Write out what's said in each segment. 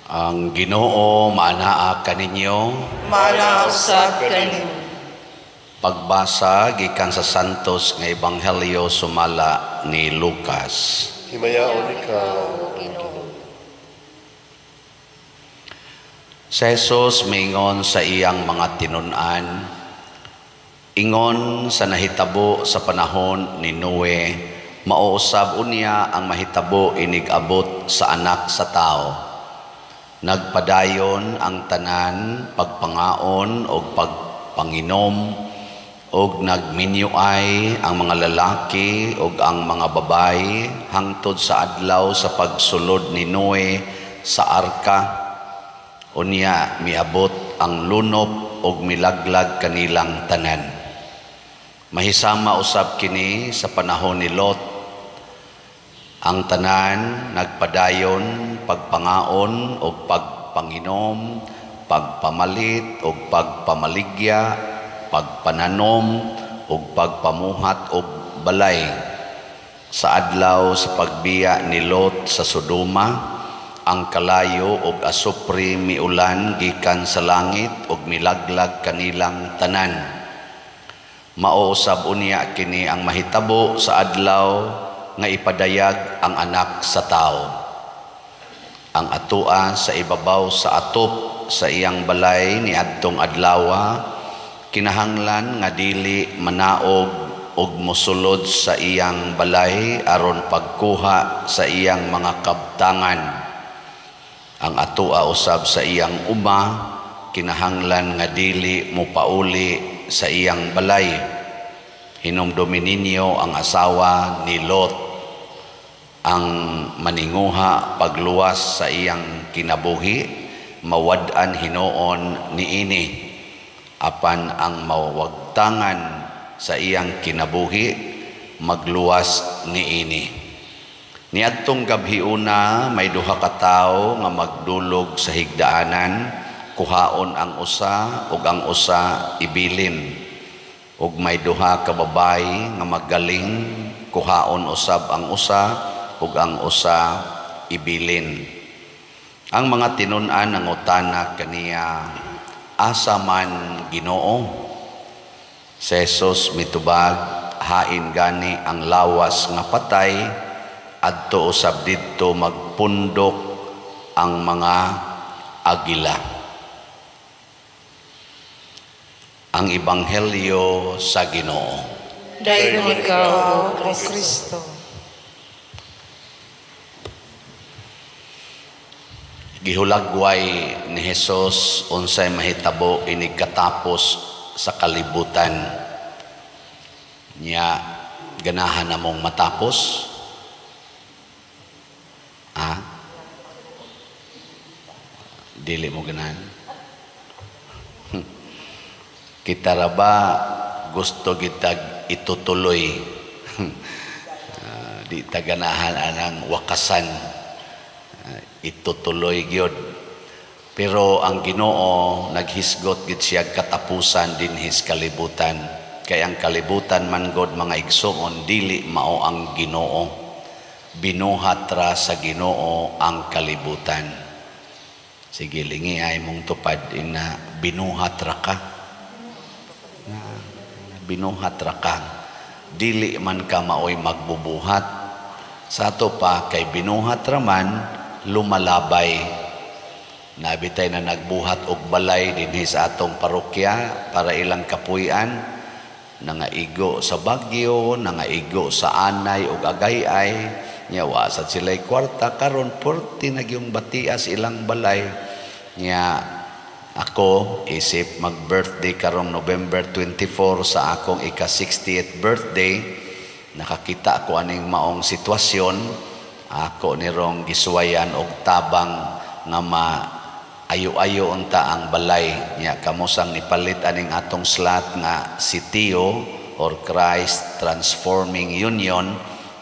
Ang Ginoo maanaa kaninyo. Maanaa usab kaninyo. Pagbasa gikan sa Santos nga Ebanghelyo sumala ni Lucas. Himayaon ikaw, Ginoo. Si Jesus miingon sa iyang mga tinun-an, ingon sa nahitabo sa panahon ni Noe, mao usab unya ang mahitabo inig-abot sa Anak sa Tao. Nagpadayon ang tanan pagpangaon og pagpanginom, og nagminyuay ang mga lalaki og ang mga babayi hangtod sa adlaw sa pagsulod ni Noe sa arka. Unya miabot ang lunop og milaglag kanilang tanan. Mahisama usab kini sa panahon ni Lot. Ang tanan nagpadayon pagpangaon og pagpanginom, pagpamalit og pagpamaligya, pagpananom og pagpamuhat og balay. Sa adlaw sa pagbiya ni Lot sa Sodoma, ang kalayo og asupre miulan gikan sa langit og milaglag kanilang tanan. Mao usab unya kini ang mahitabo sa adlaw nga ipadayag ang Anak sa Tao. Ang atua sa ibabaw sa atop sa iyang balay niadtong adlawa, kinahanglan nga dili manaog og mosulod sa iyang balay aron pagkuha sa iyang mga kabtangan. Ang atua usab sa iyang uma, kinahanglan nga dili mopauli sa iyang balay. Hinumdumi ninyo ang asawa ni Lot, ang maninguha pagluwas sa iyang kinabuhi, mawad-an hinuon niini. Apan ang mawagtangan sa iyang kinabuhi, magluwas niini. Niadtong gabhiuna may duha ka tawo nga magdulog sa higdaanan, kuhaon ang usa ug ang usa ibilin. Ug may duha ka babayi nga maggaling, kuhaon usab ang usa ug ang usa ibilin. Ang mga tinun-an nangutana kaniya, asa man Ginoo? Si Jesus mitubag, hain gani ang lawas nga patay, adto usab didto magpundok ang mga agila. Ang Ebanghelyo sa Ginoo. Dayon ikaw, O Kristo. Gihulagway ni Jesus unsay mahitabo inig katapos sa kalibutan. Nya ganahan namong matapos? Ha? Dili mo ganahan? Kita ra ba gusto kitag itutuloy? Di ta ganahan anang wakasan. Itutuloy gyud. Pero ang Ginoo naghisgot gid siya katapusan dinhis kalibutan. Kay ang kalibutan man god mga igsoon dili mao ang Ginoo. Binuhat ra sa Ginoo ang kalibutan. Sige, lingi ay mong tupad ina binuhat ra ka. Binuhat ra ka. Dili man ka maoy magbubuhat. Sa ato pa kay binuhat ra man lumalabay. Nabitay na nagbuhat og balay dinhi sa atong parokya para ilang kapuy-an, nangaigo sa Bagyo, nangaigo sa Anay og Agayay. Nya wa sad sila'y kwarta karon purti na gyung batias ilang balay. Nya ako isip mag-birthday karong November 24 sa akong ika-60th birthday, nakakita ako aning maong sitwasyon. Ako nirong gisuwayan og tabang nga ma ayo-ayo unta ang balay. Nya kamosang nipalit aning atong slot nga si Tio or Christ Transforming Union,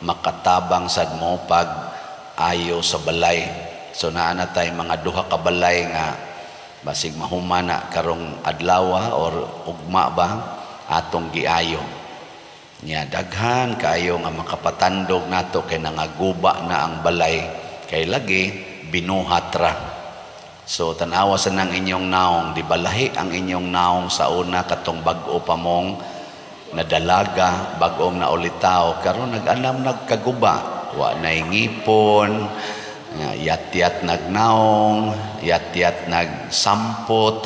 makatabang sad mo pag ayo sa balay. So naa na tay mga duha ka balay nga basig mahumana karong adlawa or ugma ba atong giayo. Nya daghan kaayo nga makapatandog nato kay nangaguba na ang balay kay lagi binuhat ra. So tanawa sa nang inyong naong, di ba lahi ang inyong naong sa una katong bag-o pa mong nadalaga, bag-ong naulitaw, karon nag-anam nagkaguba, wa nay ngipon, yat-yat nagnaong, yat-yat nagsampot.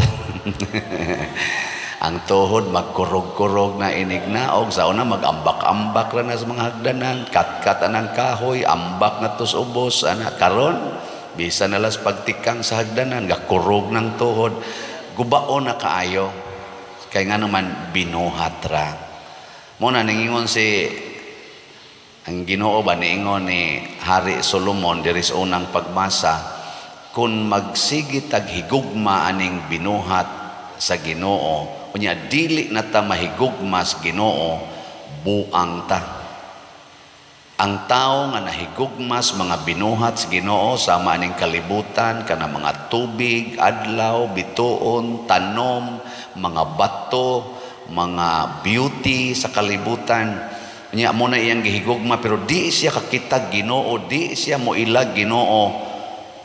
Ang tuhod magkurog-kurog na inignaog. Sa una magambak-ambak ra na sa mga hagdanan, kat-kat anang kahoy, ambak na tos ubos ana. Karon bisan nalas pagtikang sa hagdanan, gakurog ng tuhod, gubao na kaayo. Kay nga naman binuhat ra. Mo na ningingon si ang Ginoo ba, niingon ni Hari Solomon diri sa unang pagbasa, kung magsige tag higugma aning binuhat sa Ginoo, unya dili na ta mahigugma sa Ginoo, buang ta. Ang tao nga nahigugma sa mga binuhat sa Ginoo, sama aning kalibutan, kana mga tubig, adlaw, bituon, tanom, mga bato, mga beauty sa kalibutan, unya mo na iyang gihigugma, pero di siya kakita Ginoo, di siya moilag Ginoo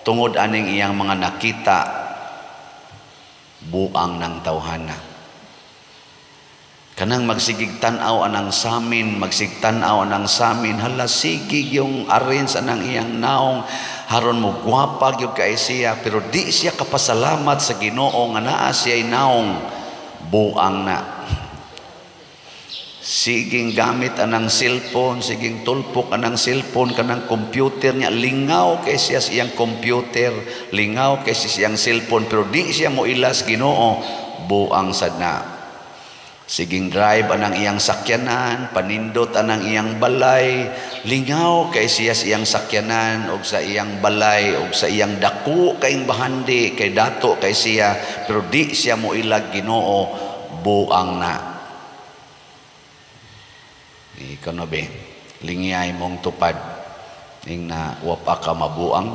tungod aning iyang mga nakita, buang ng tawhana. Kanang magsigig tan-aw anang samin, magsigig tan-aw anang samin, hala sigig yung arrange anang iyang naong, haron mo gwapa gyud kay siya, pero di siya kapasalamat sa Ginoo nga naa siya naong, buang na. Siging gamit anang cellphone, siging tulpok anang cellphone, kanang computer niya, lingaw kay siya sa iyang computer, lingaw kay siya sa iyang cellphone, pero di siya mo ilas Ginoo, buang sad na. Siging drive anang iyang sakyanan, panindot anang iyang balay, lingaw kay siya sa iyang sakyanan og sa iyang balay og sa iyang dako kaing bahandi, kay dato kay siya, pero di siya mo ilag Ginoo, buang na. Ikaw na be, lingiyay mong tupad, ing na wapa ka mabuang.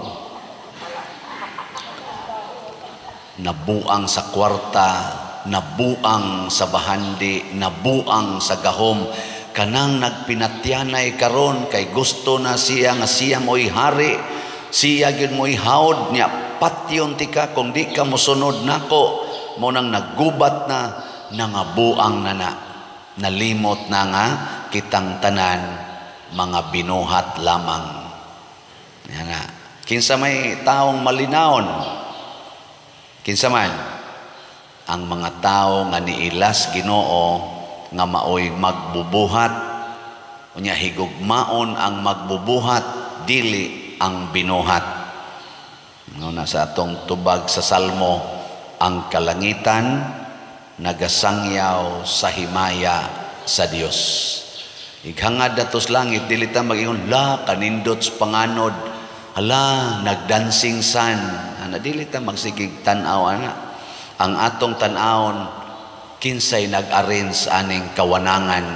Nabuang sa kwarta, nabuang sa bahandi, nabuang sa gahom. Kanang nagpinatyanay karon kay gusto na siya nga siya mo'y hari, siya gyud mo'y hawd niya, patyon tika kung di ka mosunod nako. Mo nang naggubat na, nangabuang na na, nalimot na nga kitang tanan mga binuhat lamang. Yan na. Kinsa may taong malinaon? Kinsa man? Ang mga tao nga niilas Ginoo nga maoy magbubuhat. Unya higugmaon ang magbubuhat, dili ang binuhat. No, na sa atong tubag sa Salmo, ang kalangitan nagasangyaw sa himaya sa Dios. Ighangad natos langit, dili ta mag-ingon, la kanindot sa panganod, hala nagdancing sun. Ana, dili ta magsigig tan-aw ana. Ang atong tan-awon, kinsay nag-arrange aning kawanangan,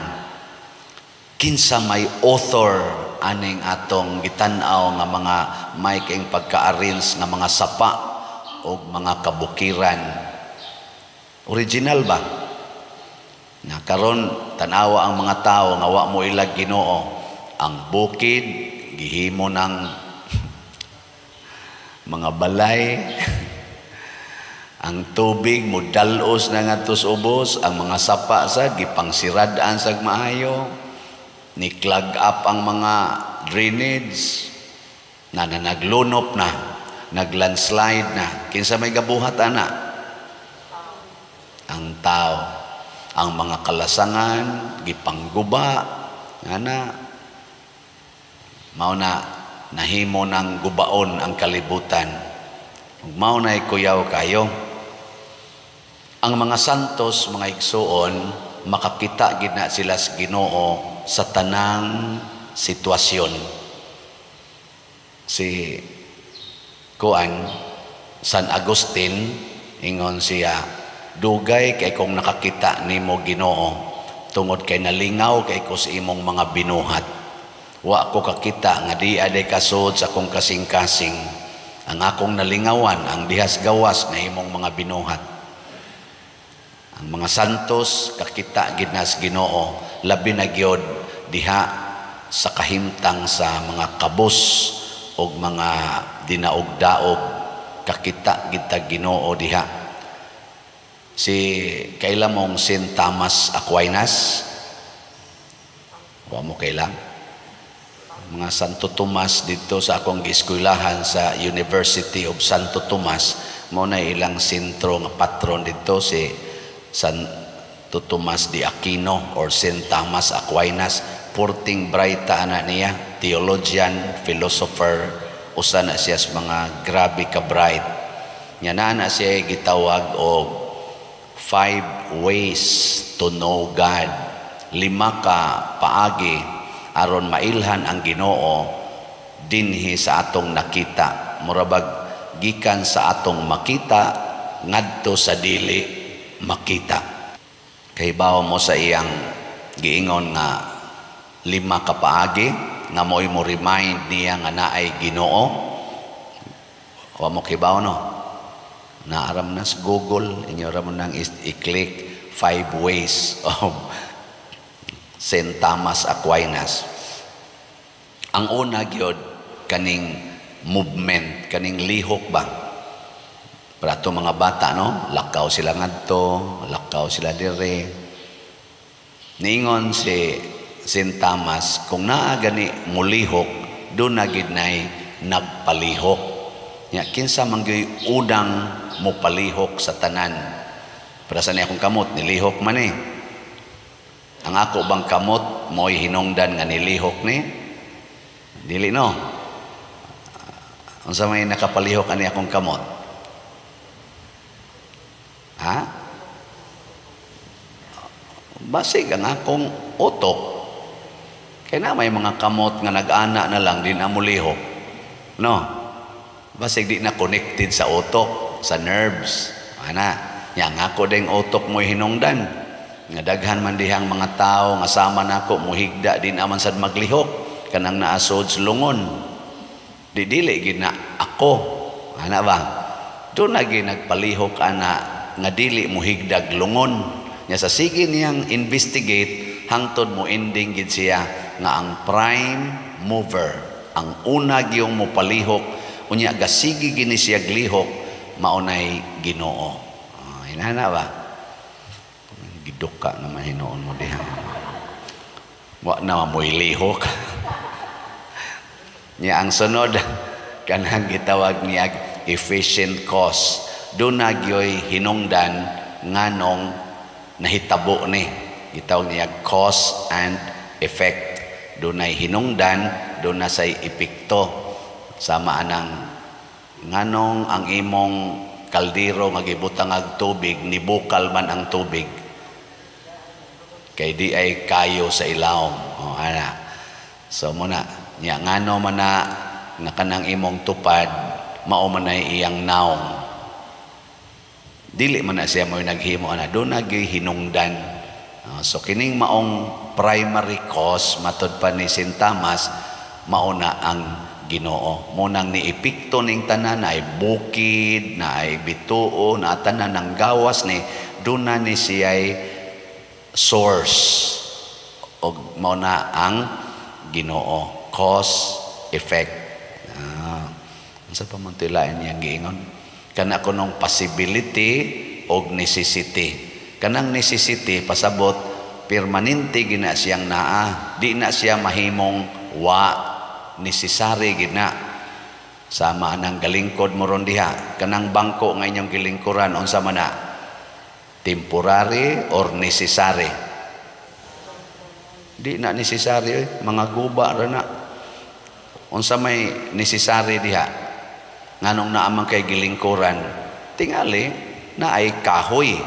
kinsa may author aning atong gitan-aw nga mga may kaing pagka-arrange nga mga sapa o mga kabukiran. Original ba? Nga karon tan-awa ang mga tao nga wa mo ilag Ginoo, ang bukid gihimo ng mga balay, ang tubig modalos na ngadto sa ubos, ang mga sapa sa gipangsirad-an sag maayo, ni clog up ang mga drainage, na naglunop na, naglandslide na. Kinsa may gabuhat ana? Ang tao. Ang mga kalasangan gipangguba ana, mao na nahimo ng gubaon ang kalibutan. Ug mao na kuyaw kayo. Ang mga santos, mga igsuon, makakita gid na sila sa Ginoo sa tanang sitwasyon. Si kuan San Agustin ingon siya, dugay kay kong nakakita nimo Ginoo, tungod kay nalingaw kay ko sa imong mga binuhat. Wa ko kakita nga di aday kasud sa akong kasing-kasing. Ang akong nalingawan ang dihas gawas nga imong mga binuhat. Ang mga santos kakita gid na sa Ginoo, labi na gyud diha sa kahimtang sa mga kabus og mga dinaog-daog. Kakita gid ta Ginoo diha. Si kaila mong Saint Thomas Aquinas? Wa mo kaila? Mga Santo Tomas dito sa akong gieskwelahan sa University of Santo Tomas, mao na ilang sentro nga patron dito si Santo Tomas de Aquino or Saint Thomas Aquinas. Porting brighta ana niya, theologian, philosopher, usa na siya sa mga grabe ka bright. Nya naa na siya gitawag og five ways to know God. Lima ka paagi aron mailhan ang Ginoo dinhi sa atong nakita. Murabag gikan sa atong makita ngadto sa dili makita. Kahibaw mo sa iyang giingon nga lima ka paagi nga mo'y mo remind niya nga naay Ginoo? Wa mo kibaw, no? Naaram na sa Google, inyo ra mo nang i-click five ways of Saint Thomas Aquinas. Ang una gyud, kaning movement, kaning lihok ba? Para ato mga bata, no? Lakaw sila ngadto, lakaw sila dire. Niingon si Saint Thomas, kung naa gani mulihok, duna gid nay nagpalihok. Nya kinsa man gyud unang mopalihok sa tanan? Para sa niya akong kamot, nilihok man eh. Ang ako bang kamot mo'y hinungdan nga nilihok ni? Dili, no? Unsa may nakapalihok ani akong kamot? Ha? Basig ang akong utok. Kaya na may mga kamot nga nag-ana na lang, di na molihok. No? Basig di na connected sa utok, sa nerves. Ana, nya ang ako ding utok mo'y hinungdan. Nga daghan man dihang mga tao nga sama nako muhigda, di naman sad maglihok kanang naasod sa lungon. Di dili gid na ako. Ana ba? Duna gid nagpalihok ana nga dili muhigdag lungon. Nya sa sige niyang investigate hangtod mo ending gid siya nga ang prime mover, ang una giyong mopalihok unya gasigi gini siya glihok, maunay Ginoo. Oh, inana ba? Giduka naman hinuon mo diha. Wa na mo'y lihok. Nya ang sunod, kanang gitawag niya efficient cause. Duna gyoy hinungdan nganong nahitabo ni. Gitawag niya cause and effect. Dunay hinungdan, duna say epekto. Sama anang nganong ang imong kaldero nga gibutang ag tubig nibukal man ang tubig, kay di ay kayo sa ilawom. O ana, so muna nya ngano man na nga kanang imong tupad mao man ay iyang naong, dili man na siya mo'y naghimo ana, duna gyud hinungdan. So kining maong primary cause, matod pa ni Saint Thomas, mao na ang Ginoo. Mo nang niepekto ning tanan, ay bukid, na ay bituo, na tanan ng gawas ni duna ni siya'y source og mao na ang Ginoo. Cause, effect. Unsa pa man tilain niyang giingon? Kana kunong possibility og necessity. Kanang necessity, pasabot permanente gina siyang naa, di na siya mahimong wa, necessary gina. Sama anang galingkod mo ron diha, kanang bangko nga inyong gilingkuran, unsa man na? Temporary or necessary? Di na necessary, eh. Mga guba ra na. Unsa may necessary diha? Nganong naamang kay gilingkuran? Tingali na ay kahoy.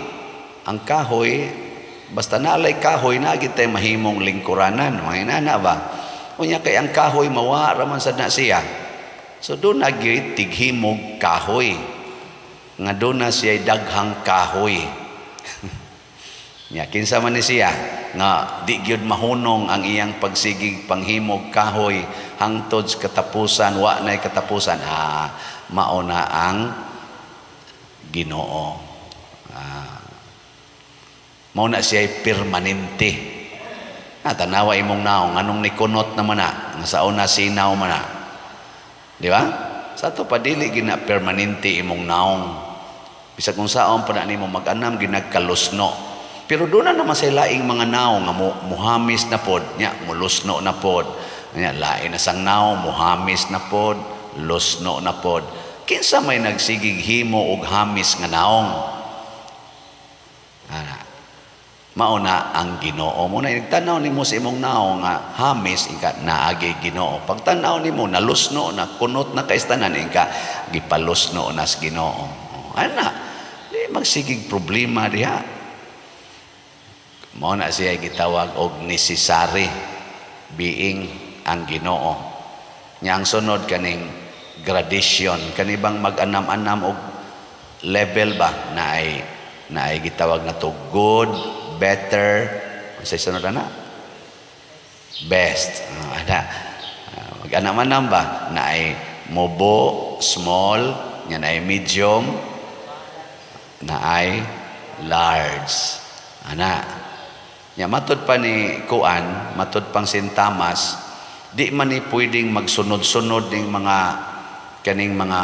Ang kahoy, basta naalay kahoy, na gid tay mahimong lingkuranan. Mga inana ba? Unya kay ang kahoy mawa ra man sad na siya. So duna gyud tighimog kahoy. Nga duna siya daghang kahoy. Nya kinsa man ni siya nga di gyud mahunong ang iyang pagsigig panghimog kahoy hangtod sa katapusan, wa nay katapusan. Mao na ang Ginoo. Mao na siya permanente. Tanawa imong naong anong nikunot naman na, nga sa una sinaw man na. Di ba? Sa ato pa, dili gina permanente imong naong. Bisag kung saon pa na nimo mag-anam, ginagkalusno. Pero doon na naman sa laing mga naong nga muhamis na pod, nya mulusno na pod. Nya lain na sang naong, muhamis na pod, lusno na pod. Kinsa may nagsigig himo og hamis nga naong? Ana. Mao na ang Ginoo. Mo na nagtanaw nimo sa imong naong nga hamis, ingka naagi Ginoo. Pagtanaw nimo nalusno na, kunot na kaistanan, ingka gipalusno na sa Ginoo. Ana, di magsigig problema diha. Mao na siya gitawag og necessary being ang Ginoo. Nya ang sunod kaning gradation, kani bang mag-anam-anam og level ba na ay gitawag na to good, better, sa sunod ana best. Ana mag-anam-anam ba na ay mubo, small, nya na ay medium, na ay large. Ana nya matud pa ni kuan, matud pang Saint Thomas, di man ni pwedeng magsunod-sunod ning mga kaning mga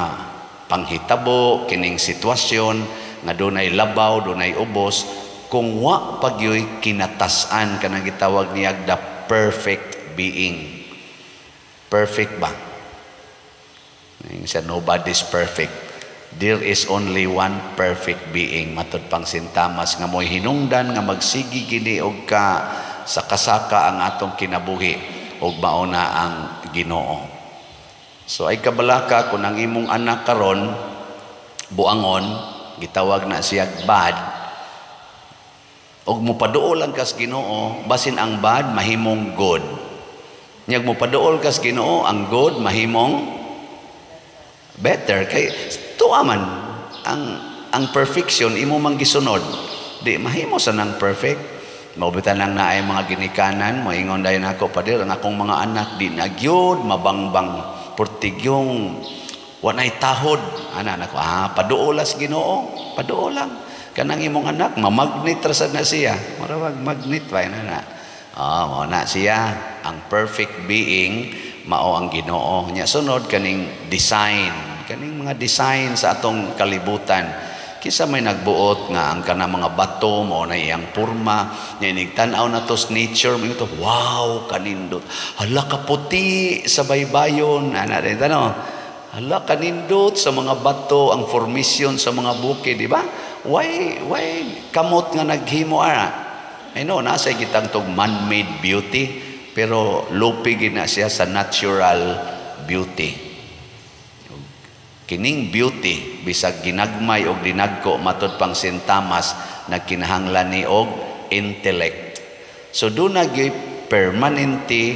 panghitabo, kining sitwasyon nga dunay labaw, dunay ubos, kung wa pagyoy kinatas-an, kanang gitawag niya the perfect being. Perfect ba? Yung siya, nobody's perfect. There is only one perfect being, matud pang Saint Thomas, nga mo'y hinungdan nga magsigi gini og ka sa kasaka ang atong kinabuhi, og mao na ang Ginoo. So ay kabalaka kung ang imong anak karon buangon, gitawag na siya bad, og mopaduol lang kas Ginoo, basin ang bad mahimong good. Nyag mopaduol kas Ginoo, ang good mahimong better, kay tuwa man ang perfection imo mang gisunod, di mahimo sa nang perfect. Mao nang naay mga ginikanan moingon dayon ako, "Pader, ang akong mga anak di na gyud mabangbang, portigyong wanay tahod." Ana nako, paduolas Ginoo, paduol lang. Kanang imong anak mamagnet ra sad na siya, murag magnet pa na na. Mao na siya ang perfect being, mao ang Ginoo. Nya sunod kaning design, kaning mga design sa atong kalibutan. Kisa may nagbuot nga ang kanang mga bato mao na iyang porma? Nya inig tan-aw na to sa nature, mo to, "Wow, kanindot. Hala, kaputi sa baybayon." Ana din tano, hala, kanindot sa mga bato, ang formation sa mga bukid, di ba? Why kamot nga naghimo ara? I know nasa gitang tog man-made beauty, pero lupi gid na siya sa natural beauty. Kining beauty, bisag ginagmay og dinagko, matud pang Saint Thomas, nagkinahanglan ni og intellect. So do na gyud permanently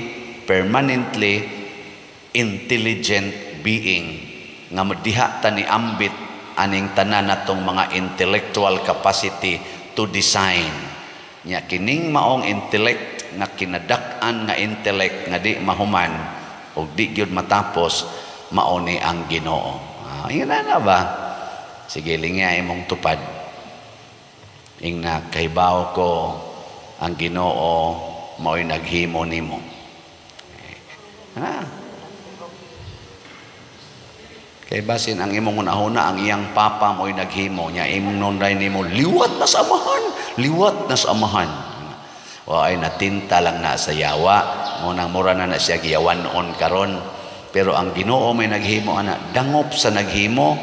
intelligent being nga diha ta ni ambit aning tanan natong mga intellectual capacity to design. Nya kining maong intellect nga kinadak-an nga intellect nga di mahuman og di gyud matapos, mao ni ang Ginoo. Yun na na ba? Sige, lingya imong tupad. Ing na kahibaw ko ang Ginoo mao'y naghimo nimo. Kay basin ang imong hunahuna ang iyang papa mo'y naghimo nya, imong ray nimo, "Liwat na sa amahan, liwat na sa amahan." Wa ay natinta lang na sa yawa mo nang mura na na siya giyawan-on karon. Pero ang Ginoo may naghimo ana, dangop sa naghimo.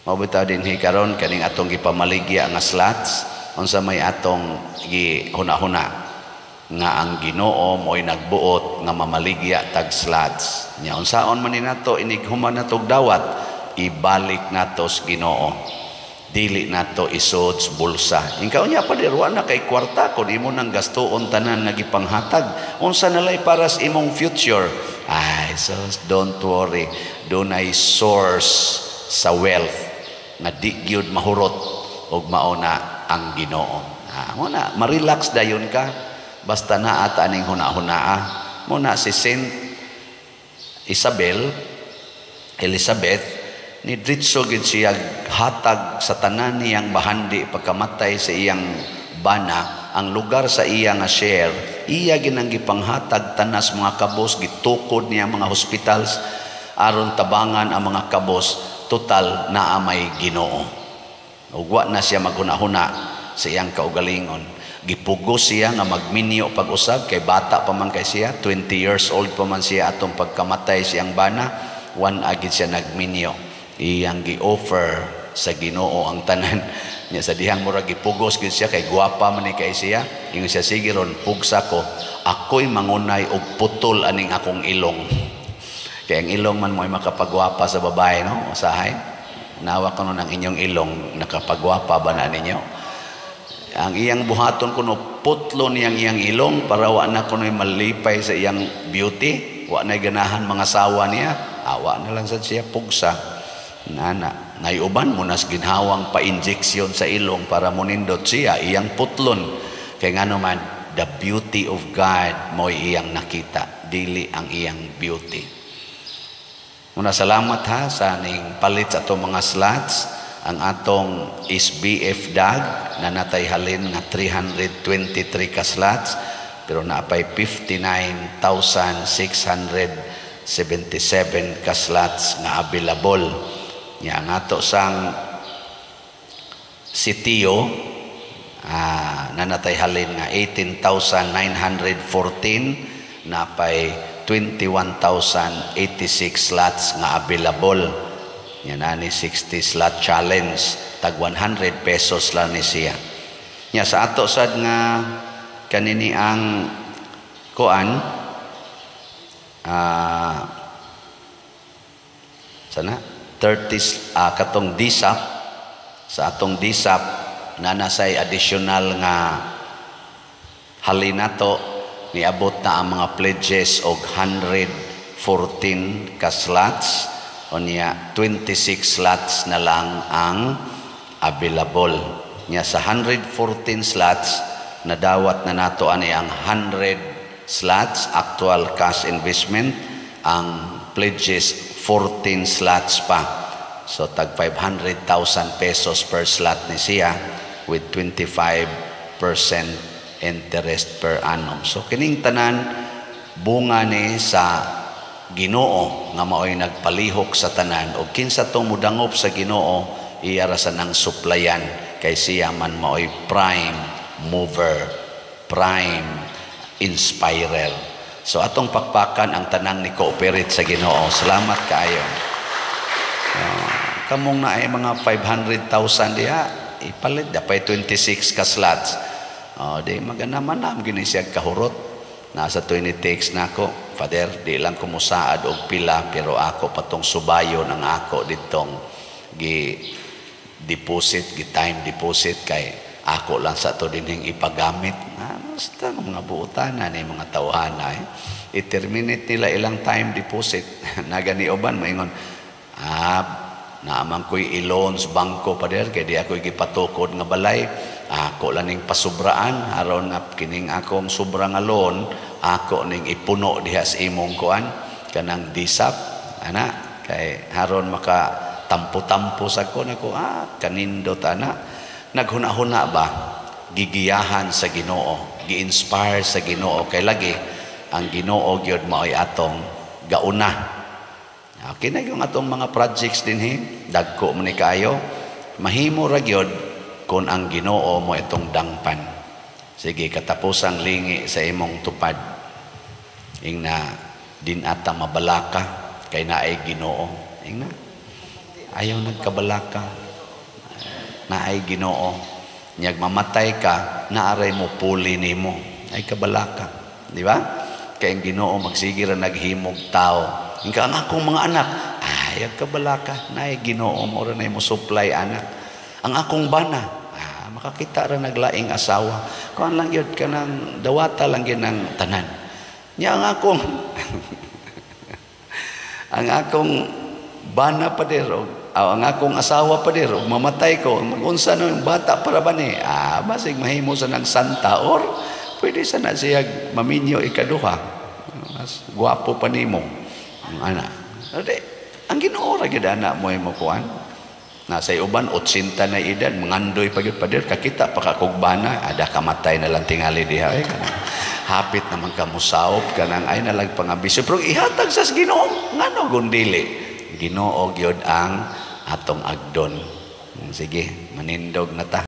Mao bitaw dinhi karon, kaning atong gipamaligya nga slots, unsa may atong gihuna-huna nga ang Ginoo mo'y nagbuot nga mamaligya tag slots. Nya unsaon man ni nato inig human natog dawat, ibalik nato sa Ginoo, dili nato isod sa bulsa. Inkaw niya, "Pader, wa na kay kwarta." Kun imo nang gastuon tanan nga gipanghatag, unsa nalay para sa imong future? Ay so don't worry, dunay source sa wealth nga di gyud mahurot, ug mao na ang Ginoo. Mo na ma-relax dayon ka basta naa ta aning huna-hunaa. Mo na si Saint Isabel, Elizabeth, ni diretso gid siya hatag sa tanan niyang bahandi pagkamatay sa iyang bana. Ang lugar sa iya nga share, iya ginang gipanghatag tanas mga kabos, gitukod niya mga hospitals. Aron tabangan ang mga kabos, total naa may Ginoo. Ug wa na siya maghuna-huna sa iyang kaugalingon. Gipugos siya nga magminyo pag-usab kay bata pa man kay siya, 20 years old pa man siya atong pagkamatay siyang bana, wan agid siya nagminyo. Iyang gi-offer sa Ginoo ang tanan. Nya sa dihang murag gipugos gyud siya kay gwapa man ni kay siya, ingon siya, "Sige ron, pugsa ko, ako'y mangunay og putol aning akong ilong." Kay ang ilong man mo'y makapagwapa sa babae, no? Usahay. Nawa ko nun ang inyong ilong, nakapagwapa ba na ninyo? Ang iyang buhaton kuno, putlo niyang iyang ilong para wa na kuno'y malipay sa iyang beauty, wa na ganahan mga sawa niya, awa na lang sad siya pugsa. Nana, naiuban mo nas ginhawang pa-injection sa ilong para monindot siya, iyang putlon. Kay ngano man, the beauty of God mo'y iyang nakita, dili ang iyang beauty. Muna salamat ha sa ning palit sa atong mga slots. Ang atong SBF DAG na natay halin nga 323 ka slots, pero naapay 59,677 ka slots nga available. Nya ang ato sang sitio nanatay halin nga 18,914, napay 21,086 slots nga available. Nya nani 60 slot challenge, tag 100 pesos lang ni siya. Nya sa ato sad nga kanini ang kuan sana 30 katong DSAP, sa atong DSAP na nasay additional nga halin nato, niabot na ang mga pledges og 114 ka slots. Unya 26 slots na lang ang available. Nya sa 114 slots, nadawat na nato ani ang 100 slots actual cash investment, ang pledges 14 slots pa. So tag 500,000 pesos per slot ni siya with 25% interest per annum. So kining tanan bunga ni sa Ginoo nga maoy nagpalihok sa tanan, og kinsa tong mudangop sa Ginoo, iya ra sa nang suplayan kay siya man maoy prime mover, prime inspirer. So atong pakpakan ang tanang ni cooperate sa Ginoo. Salamat kaayo. Kamong na ay mga 500,000 diha, ipalit dapay 26 ka slots. Oh, di magana man na gini siya kahurot. Nasa 26 na ako. "Father, di lang ko musaad og pila, pero ako patong subayon ang ako ditong gi deposit, gi time deposit kay ako lang sa to dinhing ipagamit." Ah, basta mga buotan ni mga tawhana eh. I-terminate nila ilang time deposit. Nagani uban maingon, "Ah, naaman ko'y i-loan sa bangko, Pader, kay di ako'y gipatukod nga balay. Ako lang ning pasubraan, aron nga kining akong sobra nga loan, ako ning ipuno diha sa imong kuan, kanang disap, ana, kay haron maka tampo-tampo sa ko nako." Ah, kanindot ana. Naghuna-huna ba, gigiyahan sa Ginoo, gi-inspire sa Ginoo, kay lagi ang Ginoo gyud maoy atong gauna. Okay na yung atong mga projects dinhi, dagko man ni kaayo, mahimo ra gyud kung ang Ginoo mo itong dangpan. Sige, katapusang lingi sa imong tupad. Ingna din ata mabalaka kay naay Ginoo. Ingna ayaw nagkabalaka, naay Ginoo. Nyag mamatay ka, naaray mo puli nimo. Ay kabalaka, di ba? Kay ang Ginoo magsige ra naghimog tao. Ingka ang akong mga anak, ay kabalaka, naay Ginoo mo ra mo supply anak. Ang akong bana, makakita ra naglaing asawa. Kuan lang gyud kanang dawata lang gyud ng tanan. Nya ang akong bana pa og ang akong asawa pa og mamatay ko, magunsa no yung bata para ba ni? Ah, basig mahimo sa nang santa or pwede sa na siya maminyo ikaduha. Mas gwapo pa nimo. Ang ana. Ade, ang Ginoo ra gyud ana mo imo kuan. Nasa uban 80 na edad, mangandoy pa gyud, "Pader, kakita pa ka kog bana." Ada kamatay na lang tingali diha eh. Kanang hapit naman ka musaop, kanang ay nalag pangabisyo, pero ihatag sa Ginoo ngano. Ngano kung dili? Ginoo gyud ang atong agdon. Sige, manindog na ta.